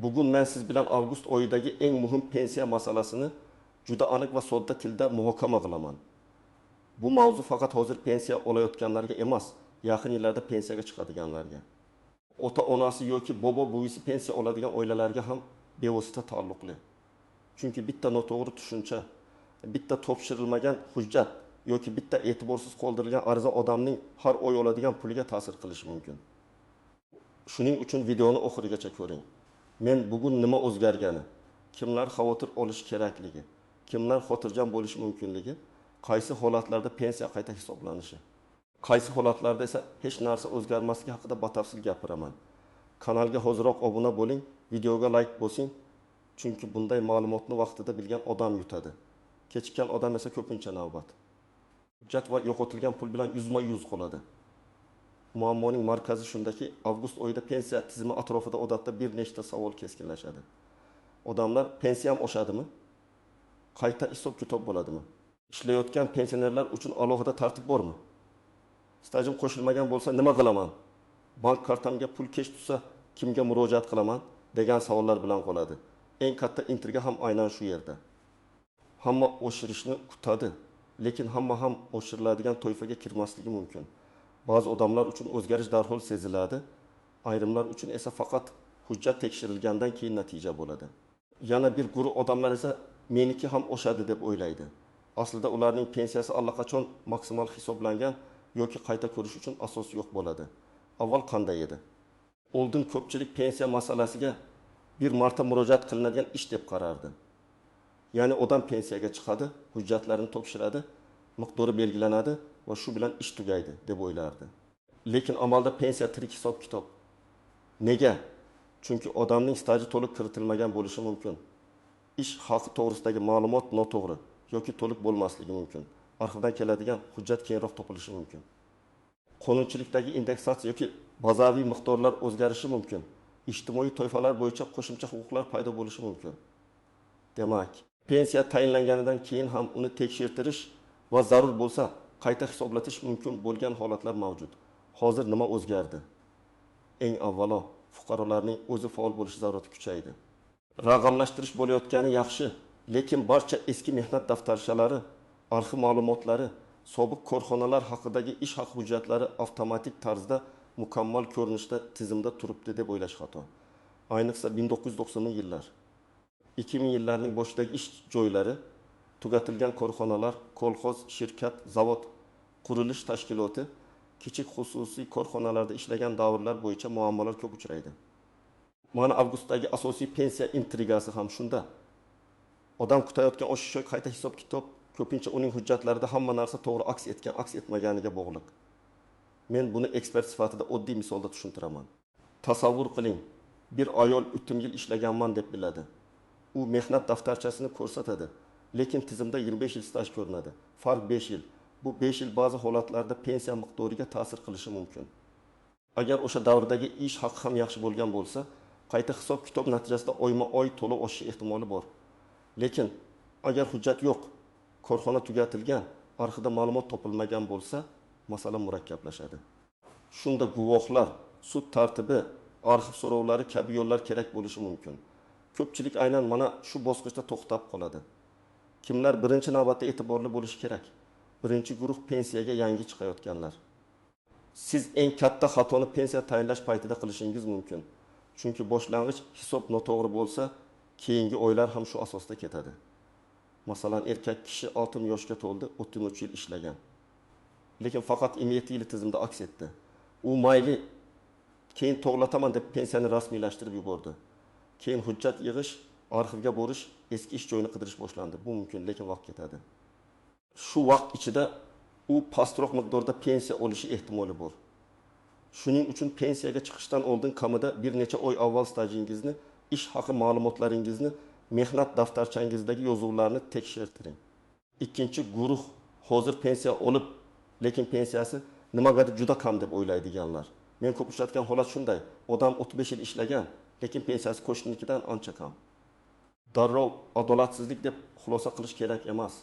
Bugun men siz bilan avgust oyidagi eng muhim pensiya masalasini juda aniq va sodda tilda muhokama qilaman. Bu mavzu faqat hozir pensiya olayotganlarga emas, yaqin yillarda pensiyaga chiqadiganlarga, ota-onasi yoki bobo-buvisi pensiya oladigan oilalarga ham bevosita taalluqli. Chunki bitta noto'g'ri tushuncha, bitta topshirilmagan hujjat yoki bitta e'tiborsiz qoldirilgan ariza odamning har oy oladigan puliga ta'sir qilishi mumkin. Shuning uchun videoni oxirigacha ko'ring. Men bugun nima o'zgargani, kimlar xavotir olishi kerakligi, kimlar xotirjam bo'lishi mumkinligi, qaysi holatlarda pensiya qayta hisoblanishi, qaysi holatlarda esa hech narsa o'zgarmasligi haqida batafsil gapiraman. Kanalga hoziroq obuna bo'ling, videoga like bosing, chunki bunday ma'lumotni vaqtida bilgan odam yutadi. Kechikkan odam esa ko'pincha navbat. Hujjat va yo'qotilgan pul bilan yuzma-yuz qoladi. Muammoning markazi shundaki, avgust oyida pensiya tizimi atrofida odatda bir nechta savol keskinlashadi. Odamlar pensiyam oshadimi? Qayta hisob-kitob bo'ladimi? Ishlayotgan pensionerlar uchun alohida tartib bormi? Stajim qo'shilmagan bo'lsa nima qilaman? Bank kartamga pul kech tushsa kimga murojaat qilaman degan savollar bilan qoladi. Eng katta intriga ham aynan shu yerda. Hamma oshirishni kutadi, lekin hamma ham oshiriladigan toifaga kirmasligi mumkin. Ba'zi odamlar uchun o'zgarish darhol seziladi, ayrimlar uchun esa faqat hujjat tekshirilgandan keyin natija bo'ladi. Yana bir guruh odamlar esa meniki ham oshadi deb o'ylaydi. Aslida ularning pensiyasi allaqachon maksimal hisoblangan yoki qayta ko'rish uchun asos yo'q bo'ladi. Avval qanday edi? Oldin ko'pchilik pensiya masalasiga bir marta murojaat qilinadigan ish deb qarardi. Ya'ni odam pensiyaga chiqadi, hujjatlarini topshiradi, miqdori belgilanadi va shu bilan ish tugaydi deb o'ylardi. Lekin amalda pensiya tirik hisob-kitob. Nega? Chunki odamning staji to'liq kiritilmagan bo'lishi mumkin. Ish haqi to'g'risidagi ma'lumot noto'g'ri yoki to'liq bo'lmasligi mumkin. Arxivdan keladigan hujjat keyinroq topilishi mumkin. Qonunchilikdagi indeksatsiya yoki bazaviy miqdorlar o'zgarishi mumkin. Ijtimoiy toifalar bo'yicha qo'shimcha huquqlar paydo bo'lishi mumkin. Demak, pensiya tayinlanganidan keyin ham uni tekshirtirish va zarur bo'lsa qayta hisoblatish mumkin bo'lgan holatlar mavjud. Hozir nima o'zgardi? Eng avvalo fuqarolarning o'zi faol bo'lishi zarurati kuchaydi. Raqamlashtirish bo'layotgani yaxshi, lekin barcha eski mehnat daftarchalari, arxiv ma'lumotlari, sobiq korxonalar haqidagi ish haqi hujjatlari avtomatik tarzda mukammal ko'rinishda tizimda turibdi deb o'ylash xato. Ayniqsa 1990-yillar, 2000-yillarning boshidagi ish joylari, tugatilgan korxonalar, kolxoz, shirkat, zavod, qurilish tashkiloti, kichik xususiy korxonalarda ishlagan davrlar bo'yicha muammolar ko'p uchraydi. Mana avgustdagi asosiy pensiya intrigasi ham shunda. Odam kutayotgan oshish yoki qayta hisob-kitob ko'pincha uning hujjatlarida hamma narsa to'g'ri aks etgan, aks etmaganiga bog'liq. Men buni ekspert sifatida oddiy misolda tushuntiraman. Tasavvur qiling, bir ayol 3 yil ishlaganman deb biladi. U mehnat daftarchasini ko'rsatadi, lekin tizimda 25 yil staj ko'rinadi. Farq 5 yil. Bu 5 yil ba'zi holatlarda pensiya miqdoriga ta'sir qilishi mumkin. Agar o'sha davrdagi ish haqi ham yaxshi bo'lgan bo'lsa, qayta hisob-kitob natijasida oyma-oy to'lov oshishi ehtimoli bor. Lekin agar hujjat yo'q, korxona tugatilgan, arxivda ma'lumot topilmagan bo'lsa, masala murakkablashadi. Shunda guvohlar, sud tartibi, arxiv so'rovlari kabi yo'llar kerak bo'lishi mumkin. Ko'pchilik aynan mana shu bosqichda to'xtab qoladi. Kimlar birinchi navbatda e'tiborli bo'lishi kerak? Birinchi guruh pensiyaga yangi chiqayotganlar. Siz eng katta xatoni pensiya tayinlash paytida qilishingiz mumkin. Chunki boshlang'ich hisob noto'g'ri bo'lsa, keyingi oylar ham shu asosda ketadi. Masalan, erkak kishi 60 yoshga to'ldi, 33 yil ishlagan. Lekin faqat 27 yil tizimda aks etdi. U mayli, keyin to'g'lataman deb pensiyani rasmiylashtirib yubordi. Keyin hujjat yig'ish, arxivga borish, eski ish joyini qidirish boshlandi. Bu mumkin, lekin vaqt ketadi. Shu vaqt ichida u pastroq miqdorda pensiya olishi ehtimoli bor. Shuning uchun pensiyaga chiqishdan oldin kamida bir necha oy avval stajingizni, ish haqi ma'lumotlaringizni, mehnat daftarchangizdagi yozuvlarni tekshirtiring. Ikkinchi guruh hozir pensiya olib, lekin pensiyasi nimagadir juda kam deb o'ylaydiganlar. Men ko'p uchratgan holat shunday. Odam 35 yil ishlagan, lekin pensiyasi qo'shninikidan ancha kam. Darrov adolatsizlik deb xulosa qilish kerak emas.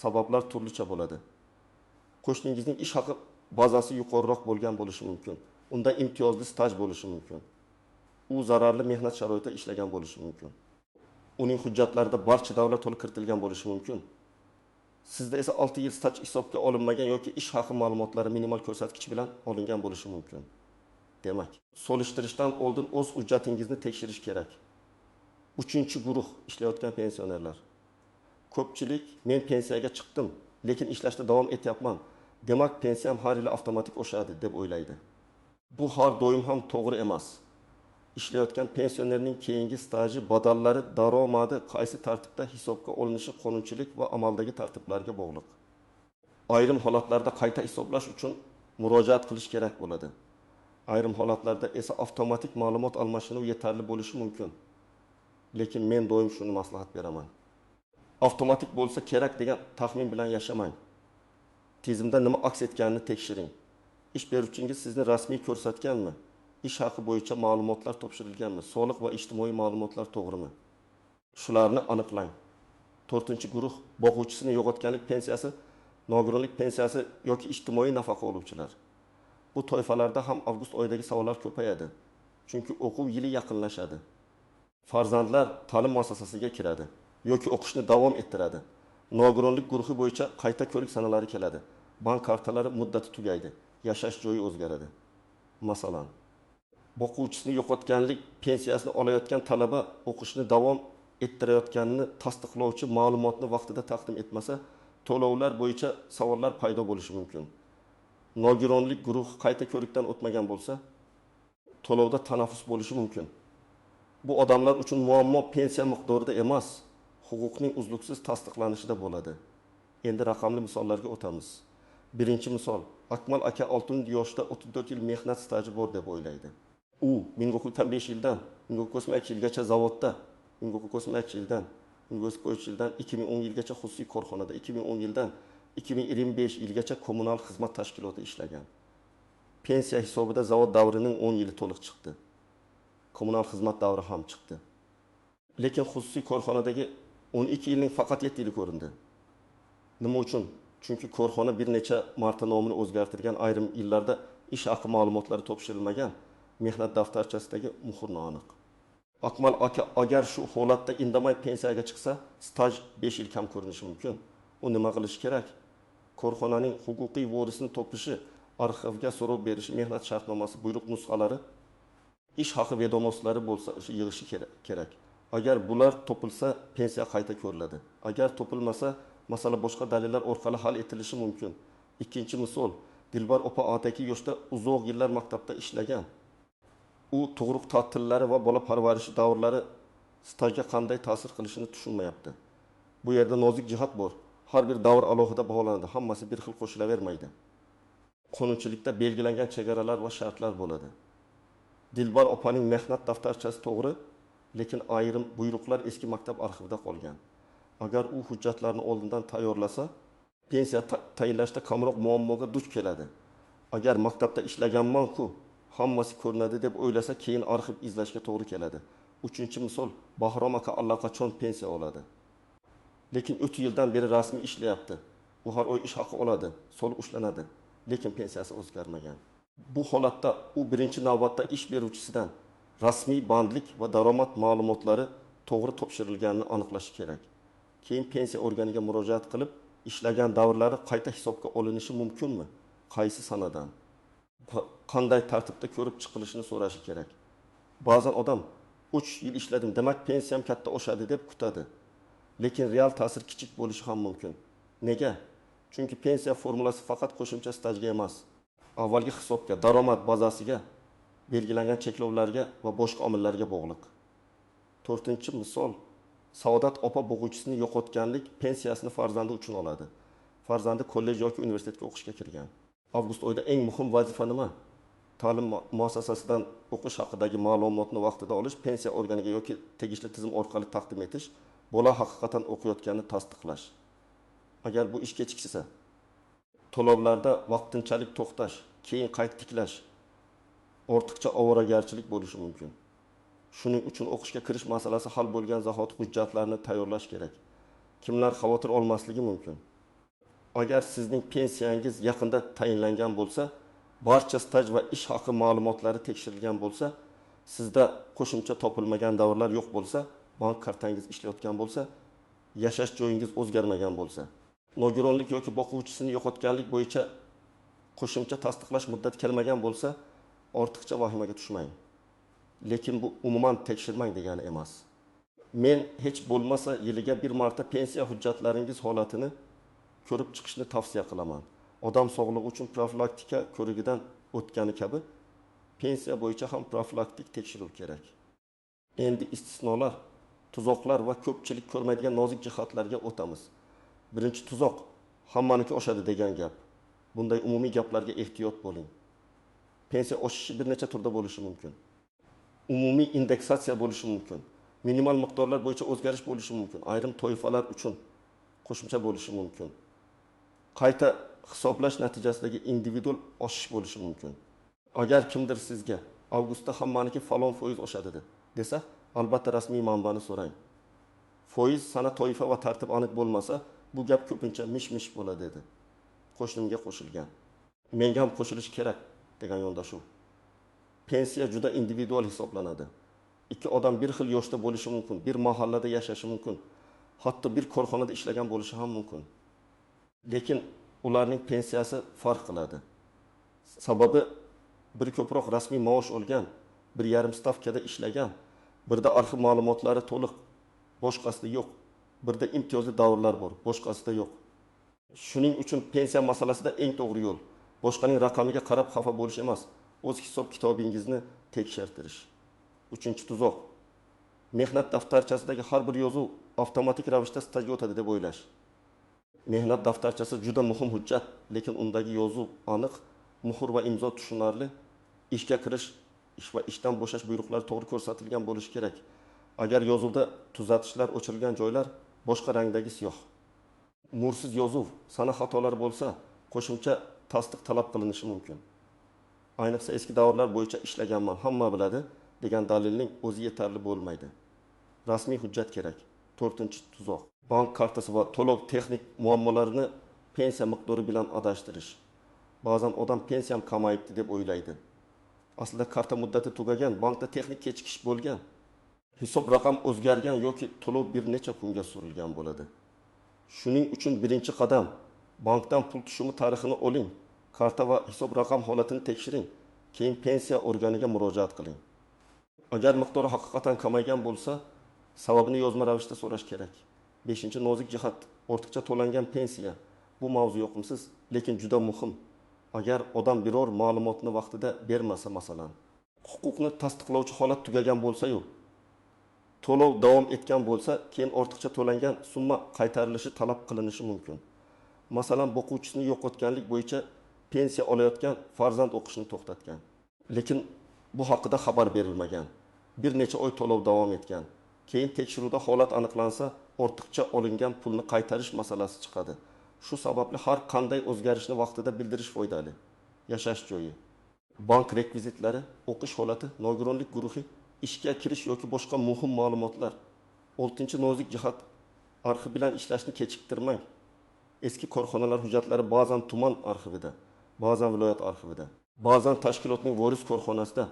Sabablar turlicha bo'ladi. Qo'shningizning ish haqi bazasi yuqoriroq bo'lgan bo'lishi mumkin. Unda imtiyozli staj bo'lishi mumkin. U zararli mehnat sharoitida ishlagan bo'lishi mumkin. Uning hujjatlarida barcha davrlar to'liq kiritilgan bo'lishi mumkin. Sizda esa 6 yil staj hisobga olinmagan yoki ish haqi ma'lumotlari minimal ko'rsatkich bilan olingan bo'lishi mumkin. Demak, solishtirishdan oldin o'z hujjatingizni tekshirish kerak. Uchinchi guruh ishlayotgan pensionerlar. Ko'pchilik men pensiyaga chiqdim, lekin ishlashda davom etyapman. Demak, pensiyam har yili avtomatik oshadi deb o'ylaydi. Bu har doim ham to'g'ri emas. Ishlayotgan pensionerning keyingi staji badallari daromadi qaysi tartibda hisobga olinishi qonunchilik va amaldagi tartiblarga bog'liq. Ayrim holatlarda qayta hisoblash uchun murojaat qilish kerak bo'ladi. Ayrim holatlarda esa avtomatik ma'lumot almashinuvi yetarli bo'lishi mumkin. Lekin men doim shuni maslahat beraman. Avtomatik bo'lsa kerak degan taxmin bilan yashamang. Tizimda nima aks etganini tekshiring. Ish beruvchingiz sizni rasmiy ko'rsatganmi? Ish haqi bo'yicha ma'lumotlar topshirilganmi? Soliq va ijtimoiy ma'lumotlar to'g'rimi? Shularni aniqlang. To'rtinchi guruh boquvchisini yo'qotganlik pensiyasi, nogironlik pensiyasi yoki ijtimoiy nafaqa oluvchilar. Bu toifalarda ham avgust oyidagi savollar ko'payadi. Chunki o'quv yili yaqinlashadi. Farzandlar ta'lim muassasasiga kiradi yoki o'qishni davom ettiradi. Nogironlik guruhi bo'yicha qayta ko'rik sanalari keladi. Bank kartalari muddati tugaydi. Yashash joyi o'zgaradi. Masalan, boquvchisini yo'qotganlik pensiyasini olayotgan talaba o'qishni davom ettirayotganini tasdiqlovchi ma'lumotni vaqtida taqdim etmasa, to'lovlar bo'yicha savollar paydo bo'lishi mumkin. Nogironlik guruhi qayta ko'rikdan o'tmagan bo'lsa, to'lovda tanaffus bo'lishi mumkin. Bu odamlar uchun muammo pensiya miqdorida emas, huquqning uzluksiz tasdiqlanishida bo'ladi. Endi raqamli misollarga o'tamiz. Birinchi misol, Akmal aka 60 yoshda 34 yil mehnat staji bor deb o'ylaydi. U 1995 yildan 1992 yilgacha zavodda, 1992 yildan 1993 yildan 2010 yilgacha xususiy korxonada, 2010 yildan 2025 yilgacha kommunal xizmat tashkilotida ishlagan. Pensiya hisobida zavod davrining 10 yili to'liq chiqdi. Kommunal xizmat davri ham chiqdi. Lekin xususiy korxonadagi 12 yilning faqat 7 yili ko'rindi. Nima uchun? Chunki korxona bir necha marta nomini o'zgartirgan, ayrim yillarda ish haqi ma'lumotlari topshirilmagan, mehnat daftarchasidagi muhr noaniq. Akmal aka agar shu holatda indamay pensiyaga chiqsa, staj 5 yil kam ko'rinishi mumkin. U nima qilishi kerak? Korxonaning huquqiy vorisini topishi, arxivga so'rov berishi, mehnat shartnomasi, buyruq nusxalari, ish haqi vedomoslari bo'lsa yig'ishi kerak. Agar bular topilsa, pensiya qayta ko'riladi. Agar topilmasa, masala boshqa dalillar orqali hal etilishi mumkin. Ikkinchi misol, Dilbar opa ataki yoshda uzoq yillar maktabda ishlagan. U tug'ruq ta'tillari va bola parvarishi davrlari stajga qanday ta'sir qilishini tushunmayapti. Bu yerda nozik jihat bor. Har bir davr alohida baholanadi, hammasi bir xil qo'shilavermaydi. Qonunchilikda belgilangan chegaralar va shartlar bo'ladi. Dilbar opaning mehnat daftarchasi to'g'ri, lekin ayrim buyruqlar eski maktab arxivida qolgan. Agar u hujjatlarni oldindan tayyorlasa, pensiya tayinlashda kamroq muammoga duch keladi. Agar maktabda ishlaganman-ku, hammasi ko'rinadi deb o'ylasa, keyin arxiv izlashga to'g'ri keladi. Uchinchi misol, Bahrom aka allaqachon pensiya oladi. Lekin 3 yildan beri rasmiy ishlayapti. U har oy ish haqi oladi, soliq ushlanadi, lekin pensiyasi o'zgarmagan. Bu holatda u birinchi navbatda ish beruvchisidan rasmiy bandlik va daromad ma'lumotlari to'g'ri topshirilganini aniqlashi kerak. Keyin pensiya organiga murojaat qilib, ishlagan davrlari qayta hisobga olinishi mumkinmi? Qaysi sanadan? Qanday tartibda ko'rib chiqilishini so'rashi kerak. Ba'zan odam 3 yil ishladim, demak pensiyam katta oshadi deb kutadi. Lekin real ta'sir kichik bo'lishi ham mumkin. Nega? Chunki pensiya formulasi faqat qo'shimcha stajga emas, avvalgi hisobga, daromad bazasiga, belgilangan cheklovlarga va boshqa omillarga bog'liq. To'rtinchi misol, Saodat opa bo'g'uvchisini yo'qotganlik pensiyasini farzandi uchun oladi. Farzandi kollej yoki universitetga o'qishga kirgan. Avgust oyida eng muhim vazifa nima? Ta'lim muassasasidan o'qish haqidagi ma'lumotni vaqtida olish, pensiya organiga yoki tegishli tizim orqali taqdim etish, bola haqiqatan o'qiyotganini tasdiqlash. Agar bu ish kechiksa, to'lovlarda vaqtinchalik to'xtash, keyin qayta tiklash ortiqcha ovoragarchilik bo'lishi mumkin. Shuning uchun o'qishga kirish masalasi hal bo'lgan zahoti hujjatlarni tayyorlash kerak. Kimlar xavotir olmasligi mumkin? Agar sizning pensiyangiz yaqinda tayinlangan bo'lsa, barcha staj va ish haqi ma'lumotlari tekshirilgan bo'lsa, Sizda qo'shimcha topilmagan davrlar yo'q bo'lsa, bank kartangiz ishlayotgan bo'lsa, yashash joyingiz o'zgarmagan bo'lsa, nogironlik yoki boquvchisini yo'qotganlik bo'yicha qo'shimcha tasdiqlash muddati kelmagan bo'lsa, ortiqcha vahimaga tushmang. Lekin bu umuman tekshirmang degani emas. Men hech bo'lmasa yiliga bir marta pensiya hujjatlaringiz holatini ko'rib chiqishni tavsiya qilaman. Odam sog'lig'i uchun profilaktika ko'rigidan o'tgani kabi pensiya bo'yicha ham profilaktik tekshiruv kerak. Endi istisnolar, tuzoqlar va ko'pchilik ko'rmaydigan nozik jihatlarga o'tamiz. Birinchi tuzoq hammaniki oshadi degan gap. Bunday umumiy gaplarga ehtiyot bo'ling. Pensiya oshishi bir necha turda bo'lishi mumkin. Umumiy indeksatsiya bo'lishi mumkin. Minimal miqdorlar bo'yicha o'zgarish bo'lishi mumkin. Ayrim toifalar uchun qo'shimcha bo'lishi mumkin. Qayta hisoblash natijasidagi individual oshish bo'lishi mumkin. Agar kimdir sizga avgustda hammaniki falon foiz oshadi desa, albatta rasmiy manbani so'rang. Foiz, sana, toifa va tartib aniq bo'lmasa, bu gap ko'pincha mish-mish bo'ladi dedi. Qo'shnimga qo'shilgan. Menga ham qo'shilishi kerak degan yondashuv. Pensiya juda individual hisoblanadi. Ikki odam bir xil yoshda bo'lishi mumkin, bir mahallada yashashi mumkin, hatto bir korxonada ishlagan bo'lishi ham mumkin. Lekin ularning pensiyasi farq qiladi. Sababi biri ko'proq rasmiy maosh olgan, 1,5 stavkada ishlagan, birda arxiv ma'lumotlari to'liq, boshqasida yo'q. Birda imtiyozli davrlar bor, boshqasida yo'q. Shuning uchun pensiya masalasida eng to'g'ri yo'l boshqaning raqamiga qarab xafa bo'lish emas, o'z hisob kitobingizni tekshirtirish. Uchinchi tuzoq. Mehnat daftarchasidagi har bir yozuv avtomatik ravishda stajga o'tadi deb o'ylash. Mehnat daftarchasi juda muhim hujjat, lekin undagi yozuv aniq, muhr va imzo tushunarli, ishga kirish, ish va ishdan bo'shash buyruqlari to'g'ri ko'rsatilgan bo'lishi kerak. Agar yozuvda tuzatishlar o'chirilgan joylar boshqa rangdagi siyoh. Mursiz yozuv, sana xatolari bo'lsa, qo'shimcha tasdiq talab qilinishi mumkin. Ayniqsa eski davrlar bo'yicha ishlaganman, hamma biladi degan dalilning o'zi yetarli bo'lmaydi. Rasmiy hujjat kerak. To'rtinchi tuzoq. Bank kartasi va to'lov texnik muammolarini pensiya miqdori bilan adashtirish. Ba'zan odam pensiyam kamayibdi deb o'ylaydi. Aslida karta muddati tugagan, bankda texnik kechikish bo'lgan, hisob raqam o'zgargan yoki to'lov bir necha kunga surilgan bo'ladi. Shuning uchun birinchi qadam bankdan pul tushumi tarixini oling, karta va hisob raqam holatini tekshiring, keyin pensiya organiga murojaat qiling. Agar miqdori haqiqatan kamaygan bo'lsa, sababini yozma ravishda so'rash kerak. 5. Nozik jihat ortiqcha to'langan pensiya. Bu mavzu yoqimsiz, lekin juda muhim. Agar odam biror ma'lumotni vaqtida bermasa, masalan, huquqni tasdiqlovchi holat tugagan bo'lsa-yu, to'lov davom etgan bo'lsa, keyin ortiqcha to'langan summa qaytarilishi talab qilinishi mumkin. Masalan, boquvchisini yo'qotganlik bo'yicha pensiya olayotgan farzand o'qishini to'xtatgan. Lekin bu haqida xabar berilmagan. Bir necha oy to'lov davom etgan. Keyin tekshiruvda holat aniqlansa, ortiqcha olingan pulni qaytarish masalasi chiqadi. Shu sababli har qanday o'zgarishni vaqtida bildirish foydali. Yashash joyi, bank rekvizitlari, o'qish holati, nogironlik guruhi, ishga kirish yoki boshqa muhim ma'lumotlar. 6. Nozik jihat arxiv bilan ishlashni kechiktirmang. Eski korxonalar hujjatlari ba'zan tuman arxivida, ba'zan viloyat arxivida, ba'zan tashkilotning voris korxonasida,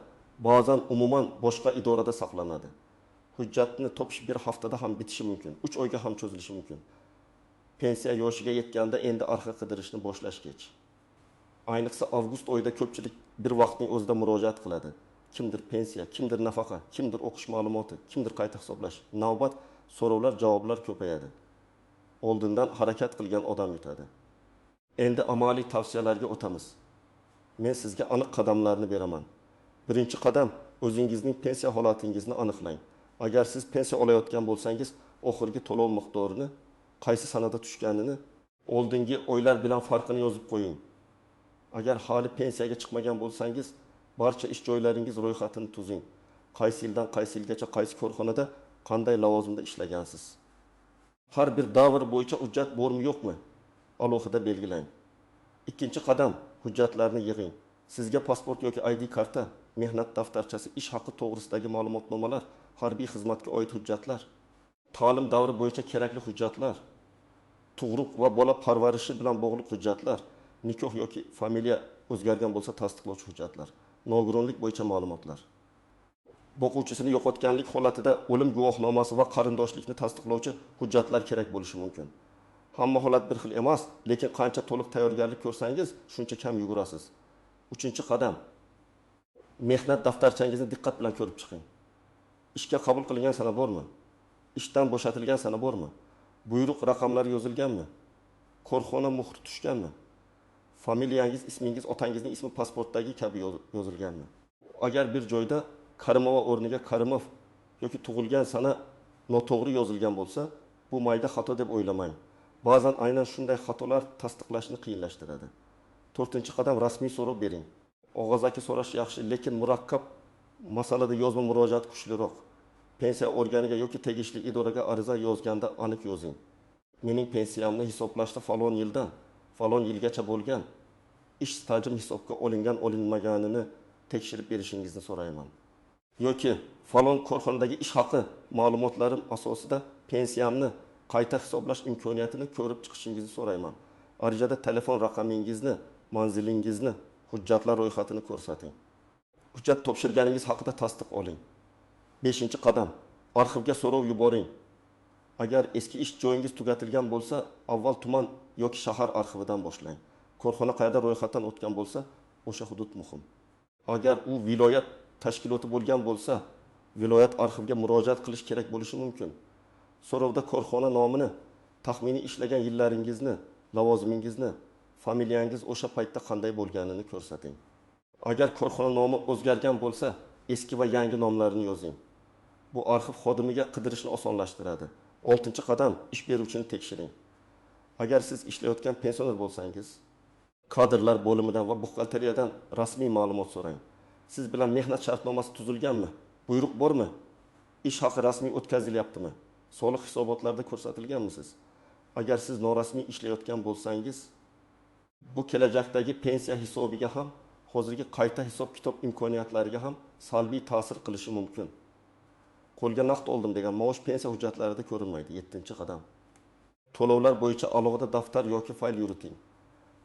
ba'zan umuman boshqa idorada saqlanadi. Hujjatni topish bir haftada ham bitishi mumkin, 3 oyga ham cho'zilishi mumkin. Pensiya yoshiga yetganda endi arxiv qidirishni boshlash kech. Ayniqsa avgust oyida ko'pchilik bir vaqtning o'zida murojaat qiladi. Kimdir pensiya, kimdir nafaqa, kimdir o'qish ma'lumoti, kimdir qayta hisoblash. Navbat, so'rovlar, javoblar ko'payadi. Oldindan harakat qilgan odam yutadi. Endi amaliy tavsiyalarga o'tamiz. Men sizga aniq qadamlarni beraman. Birinchi qadam o'zingizning pensiya holatingizni aniqlang. Agar siz pensiya olayotgan bo'lsangiz, oxirgi to'lov miqdorini, qaysi sanada tushganini, oldingi oylar bilan farqini yozib qo'ying. Agar hali pensiyaga chiqmagan bo'lsangiz, barcha ish joylaringiz ro'yxatini tuzing. Qaysi yildan qaysi yilgacha qaysi korxonada qanday lavozimda ishlagansiz? Har bir davr bo'yicha hujjat bormi yo'qmi? Alohida belgilang. Ikkinchi qadam hujjatlarni yig'ing. Sizga pasport yoki ID karta, mehnat daftarchasi, ish haqi to'g'risidagi ma'lumotnomalar, harbiy xizmatga oid hujjatlar, ta'lim davri bo'yicha kerakli hujjatlar, tug'ruq va bola parvarishi bilan bog'liq hujjatlar, nikoh yoki familiya o'zgargan bo'lsa tasdiqlovchi hujjatlar, nogironlik bo'yicha ma'lumotlar. Boquvchisini yo'qotganlik holatida o'lim guvohnomasi va qarindoshlikni tasdiqlovchi hujjatlar kerak bo'lishi mumkin. Hamma holat bir xil emas, lekin qancha to'liq tayyorgarlik ko'rsangiz, shuncha kam yugurasiz. Uchinchi qadam. Mehnat daftarchangizni diqqat bilan ko'rib chiqing. Ishga qabul qilingan sana bormi? Ishdan bo'shatilgan sana bormi? Buyruq raqamlari yozilganmi? Korxona muhri tushganmi? Familiyangiz, ismingiz, otangizning ismi pasportdagi kabi yozilganmi? Agar bir joyda Karimova o'rniga Karimov yoki tug'ilgan sana noto'g'ri yozilgan bo'lsa, bu mayda xato deb o'ylamang. Ba'zan aynan shunday xatolar tasdiqlashni qiyinlashtiradi. To'rtinchi qadam, rasmiy so'rov bering. Og'zaki so'rash yaxshi, lekin murakkab masalada yozma murojaat kuchliroq. Pensiya organiga yoki tegishli idoraga ariza yozganda aniq yozing. Mening pensiyamni hisoblashda falon yildan falon yilgacha bo'lgan ish stajim hisobga olingan olinmaganini tekshirib berishingizni so'rayman. Yoki falon korxonadagi ish haqi ma'lumotlarim asosida pensiyamni qayta hisoblash imkoniyatini ko'rib chiqishingizni so'rayman. Arizada telefon raqamingizni, manzilingizni, hujjatlar ro'yxatini ko'rsating. Hujjat topshirganingiz haqida tasdiq oling. Beshinchi qadam, arxivga so'rov yuboring. Agar eski ish joyingiz tugatilgan bo'lsa, avval tuman yoki shahar arxividan boshlang. Korxona qayerda ro'yxatdan o'tgan bo'lsa, o'sha hudud muhim. Agar u viloyat tashkiloti bo'lgan bo'lsa, viloyat arxiviga murojaat qilish kerak bo'lishi mumkin. So'rovda korxona nomini, taxminiy ishlagan yillaringizni, lavozimingizni, familiyangiz o'sha paytda qanday bo'lganini ko'rsating. Agar korxona nomi o'zgargan bo'lsa, eski va yangi nomlarini yozing. Bu arxiv xodimiga qidirishni osonlashtiradi. Oltinchi qadam, ish beruvchini tekshiring. Agar siz ishlayotgan pensioner bo'lsangiz, kadrlar bo'limidan va buxgalteriyadan rasmiy ma'lumot so'rang. Siz bilan mehnat shartnomasi tuzilganmi? Buyruq bormi? Ish haqi rasmiy o'tkazilyaptimi? Soliq hisobotlarida ko'rsatilganmisiz? Agar siz norasmiy ishlayotgan bo'lsangiz, bu kelajakdagi pensiya hisobiga ham, hozirgi qayta hisob-kitob imkoniyatlariga ham salbiy ta'sir qilishi mumkin. Qo'lga naqd oldim degan maosh pensiya hujjatlarida ko'rinmaydi. 7-qadam. To'lovlar bo'yicha alohida daftar yoki fayl yuriting.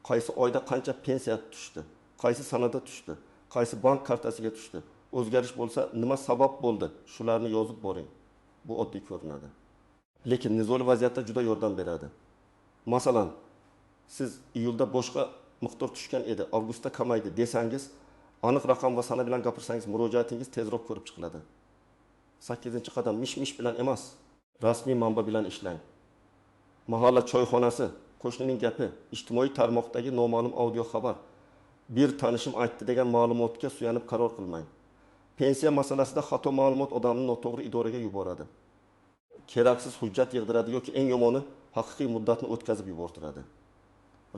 Qaysi oyda qancha pensiya tushdi, qaysi sanada tushdi, qaysi bank kartasiga tushdi, o'zgarish bo'lsa nima sabab bo'ldi, shularni yozib boring. Bu oddiy ko'rinadi, lekin nizoli vaziyatda juda yordam beradi. Masalan, siz iyulda boshqa miqdor tushgan edi, avgustda kamaydi desangiz, aniq raqam va sana bilan gapirsangiz, murojaatingiz tezroq ko'rib chiqiladi. 8-qadam, mish-mish bilan emas, rasmiy manba bilan ishlang. Mahalla choyxonasi, qo'shnining gapi, ijtimoiy tarmoqdagi noma'lum audio xabar, bir tanishim aytdi degan ma'lumotga suyanib qaror qilmang. Pensiya masalasida xato ma'lumot odamni noto'g'ri idoraga yuboradi. Keraksiz hujjat yig'diradi yoki eng yomoni haqiqiy muddatni o'tkazib yubortiradi.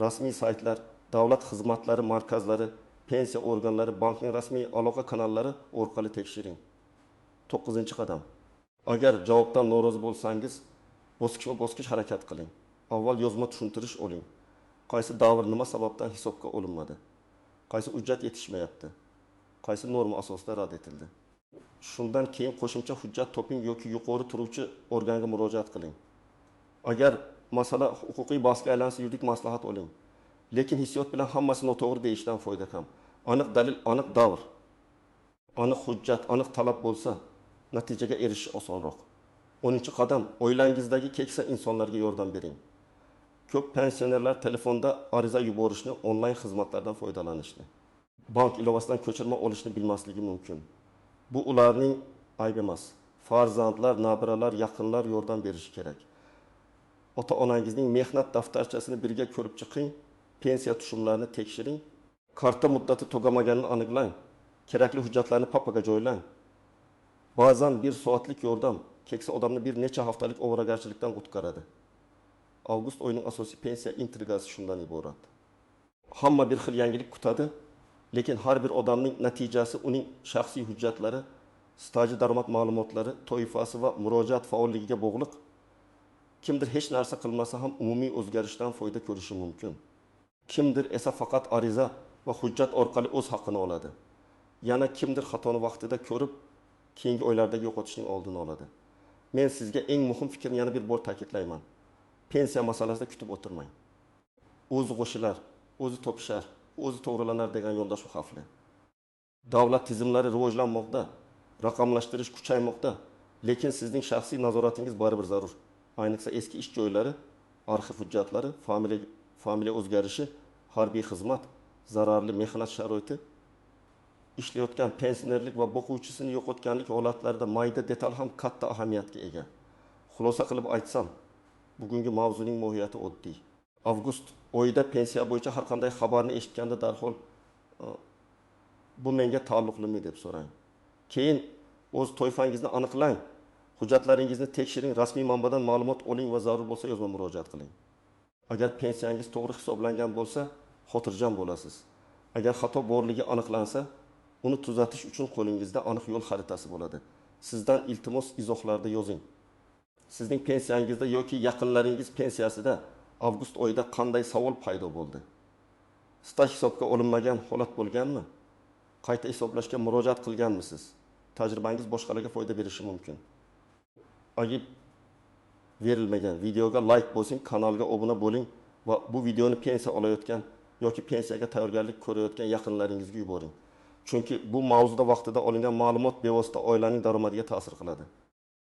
Rasmiy saytlar, davlat xizmatlari markazlari, pensiya organlari, bankning rasmiy aloqa kanallari orqali tekshiring. 9-qadam. Agar javobdan norozi bo'lsangiz, bosqichma-bosqich harakat qiling. Avval yozma tushuntirish oling. Qaysi davr nima sababdan hisobga olinmadi? Qaysi hujjat yetishmayapti? Qaysi norma asosida rad etildi? Shundan keyin qo'shimcha hujjat toping yoki yuqori turuvchi organga murojaat qiling. Agar masala huquqiy bahsga aylansa, yuridik maslahat oling. Lekin hissiyot bilan hammasi noto'g'ri deyishdan foyda kam. Aniq dalil, aniq davr, aniq hujjat, aniq talab bo'lsa, natijaga erishish osonroq. 10-qadam, oilangizdagi keksa insonlarga yordam bering. Ko'p pensionerlar telefonda ariza yuborishni, onlayn xizmatlardan foydalanishni, bank ilovasidan ko'chirma olishni bilmasligi mumkin. Bu ularning aybi emas. Farzandlar, nabiralar, yaqinlar yordam berishi kerak. Ota-onangizning mehnat daftarchasini birga ko'rib chiqing, pensiya tushumlarini tekshiring, karta muddati tugamaganini aniqlang, kerakli hujjatlarni papkaga joylang. Ba'zan bir soatlik yordam keksa odamni bir necha haftalik ovoragarchilikdan qutqaradi. Avgust oyining asosiy pensiya intrigasi shundan iborat. Hamma bir xil yangilik kutadi, lekin har bir odamning natijasi uning shaxsiy hujjatlari, staji daromad ma'lumotlari, toifasi va murojaat faolligiga bog'liq. Kimdir hech narsa qilmasa ham umumiy o'zgarishdan foyda ko'rishi mumkin. Kimdir esa faqat ariza va hujjat orqali o'z haqqini oladi. Yana kimdir xatoni vaqtida ko'rib, keyingi oylardagi yo'qotishning oldini oladi. Men sizga eng muhim fikrni yana bir bor ta'kidlayman. Pensiya masalasida kutib o'tirmang. O'zi qo'shilar, o'zi topishar, o'zi to'g'rilanar degan yondashuv xavfli. Davlat tizimlari rivojlanmoqda. Raqamlashtirish kuchaymoqda, lekin sizning shaxsiy nazoratingiz baribir zarur. Ayniqsa eski ish joylari, arxiv hujjatlari, familiya o'zgarishi, harbiy xizmat, zararli mehnat sharoiti, ishlayotgan pensionerlik va boquvchisini yo'qotganlik holatlarida mayda detal ham katta ahamiyatga ega. Xulosa qilib aytsam, bugungi mavzuning mohiyati oddiy. Avgust oyida pensiya bo'yicha har qanday xabarni eshitganda darhol bu menga taalluqlimi deb so'rang. Keyin o'z toifangizni aniqlang, hujjatlaringizni tekshiring, rasmiy manbadan ma'lumot oling va zarur bo'lsa yozma murojaat qiling. Agar pensiyangiz to'g'ri hisoblangan bo'lsa, xotirjam bo'lasiz. Agar xato borligi aniqlansa, uni tuzatish uchun qo'lingizda aniq yo'l xaritasi bo'ladi. Sizdan iltimos, izohlarda yozing. Sizning pensiyangizda yoki yaqinlaringiz pensiyasida avgust oyida qanday savol paydo bo'ldi? Staj hisobga olinmagan holat bo'lganmi? Qayta hisoblashga murojaat qilganmisiz? Tajribangiz boshqalarga foyda berishi mumkin. Ayib berilmagan videoga like bosing, kanalga obuna bo'ling va bu videoni pensiya olayotgan yoki pensiyaga tayyorgarlik ko'rayotgan yaqinlaringizga yuboring. Chunki bu mavzuda vaqtida olingan ma'lumot bevosita oilaning daromadiga ta'sir qiladi.